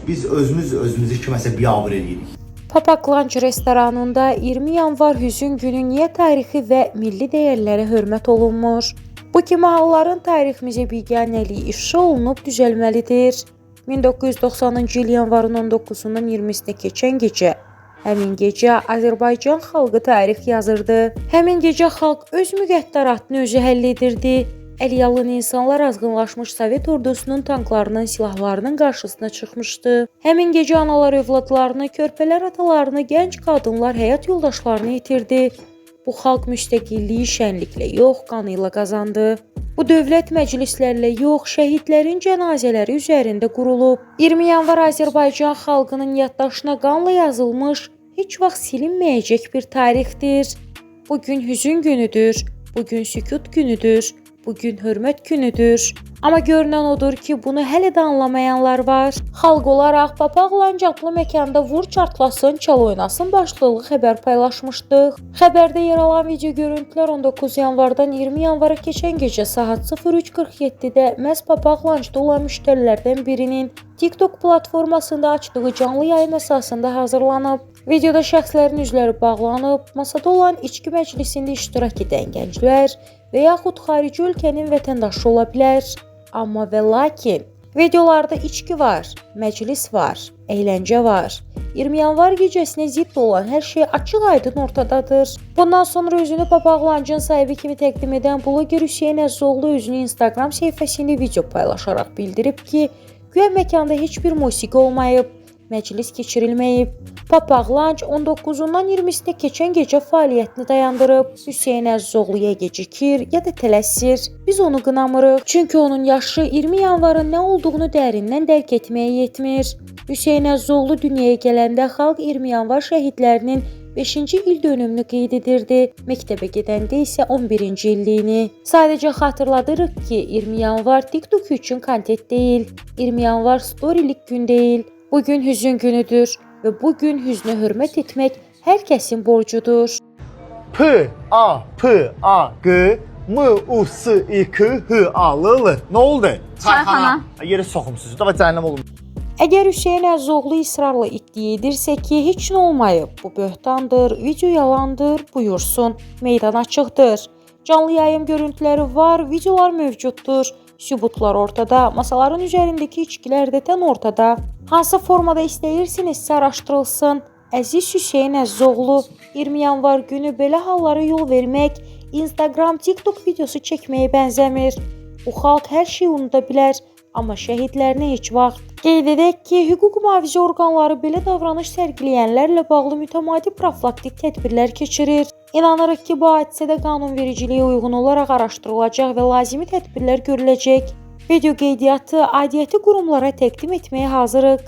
Biz özümüz özümüzü kiməsə biabır eləyirik. Papaq Lounge restoranında 20 yanvar hüzün günü niyə tarixi və milli dəyərlərə hörmət olunmur? Bu kimi halların tariximizə biganəliyi ifşa olunub düzəlməlidir. 1990-cı il yanvarın 19-undan 20-sinə keçən gecə, həmin gecə Azərbaycan xalqı tarix yazırdı. Həmin gecə xalq öz müqəddəratını özü həll edirdi. Əliyalın insanlar azğınlaşmış Sovet ordusunun tanklarının, silahlarının qarşısına çıxmışdı. Həmin gecə analar övladlarını, körpələr atalarını, gənc qadınlar həyat yoldaşlarını itirdi. Bu xalq müstəqilliyi şənliklə yox, qanı ilə qazandı. Bu dövlət məclislərlə yox, şəhidlərin cənazələri üzərində qurulub. 20 yanvar Azərbaycan xalqının yaddaşına qanla yazılmış, heç vaxt silinməyəcək bir tarixdir. Bu gün hüzün günüdür, bu gün sükut günüdür, bu gün hörmət günüdür. Amma görünən odur ki, bunu hələ də anlamayanlar var. Xalq olaraq Papaq Lounge adlı məkanda vur çartlasın, çal oynasın başlıqlı xəbər paylaşmışdıq. Xəbərdə yer alan video görüntülər 19 yanvardan 20 yanvara keçən gecə saat 03:47-də məhz Papaq Lounge-da olan müştərilərdən birinin TikTok platformasında açdığı canlı yayım əsasında hazırlanıb. Videoda şəxslərin üzləri bağlanıb, masada olan içki məclisində iştirak edən gənclər və yaxud xarici ölkənin vətəndaşı ola bilər. Amma və lakin videolarda içki var, məclis var, əyləncə var. 20 yanvar gecəsinə zidd olan hər şey açıq-aydın ortadadır. Bundan sonra özünü Papaq Lounge-ın sahibi kimi təqdim edən bloger Hüseyn Əzizoğlu özünü Instagram səhifəsində video paylaşaraq bildirib ki, güya məkanda heç bir musiqi olmayıb, məclis keçirilməyib. Papaq Lounge 19-undan 20-sinə keçən gecə fəaliyyətini dayandırıb. Hüseyn Əzizoğlu ya gecikir, ya da tələsir. Biz onu qınamırıq. Çünki onun yaşı 20 yanvarın nə olduğunu dərindən dərk etməyə yetmir. Hüseyn Əzizoğlu dünyaya gələndə xalq 20 yanvar şəhidlərinin 5-ci il dönümünü qeyd edirdi. Məktəbə gedəndə isə 11-ci illiyini. Sadəcə xatırladırıq ki, 20 yanvar TikTok üçün kontent deyil, 20 yanvar storylik gün deyil. Bu gün hüzün günüdür və bu gün hüznə hörmət etmək hər kəsin borcudur. P A P A G M U S I K H A L L. Nə oldu? Çayxana. Ay, yerə soxum sizi. Davay cəhənnəm olun. Əgər Hüseyn Əzizoğlu israrla iddia edirsə ki, heç nə olmayıb, bu böhtandır, video yalandır, buyursun, meydan açıqdır. Canlı yayım görüntüləri var, videolar mövcuddur. Sübutlar ortada, masaların üzərindəki içkilər də tən ortada. Hansı formada istəyirsinizsə araşdırılsın. Əziz Hüseyn Əzizoğlu, 20 yanvar günü belə hallara yol vermək Instagram, TikTok videosu çəkməyə bənzəmir. Bu xalq hər şeyi unuda bilər, amma şəhidlərini heç vaxt. Qeyd edək ki, hüquq mühafizə orqanları belə davranış sərgiləyənlərlə bağlı mütəmadi profilaktik tədbirlər keçirir. İnanırıq ki, bu hadisədə qanunvericiliyə uyğun olaraq araşdırılacaq və lazımi tədbirlər görüləcək. Video qeydiyyatı aidiyyəti qurumlara təqdim etməyə hazırıq.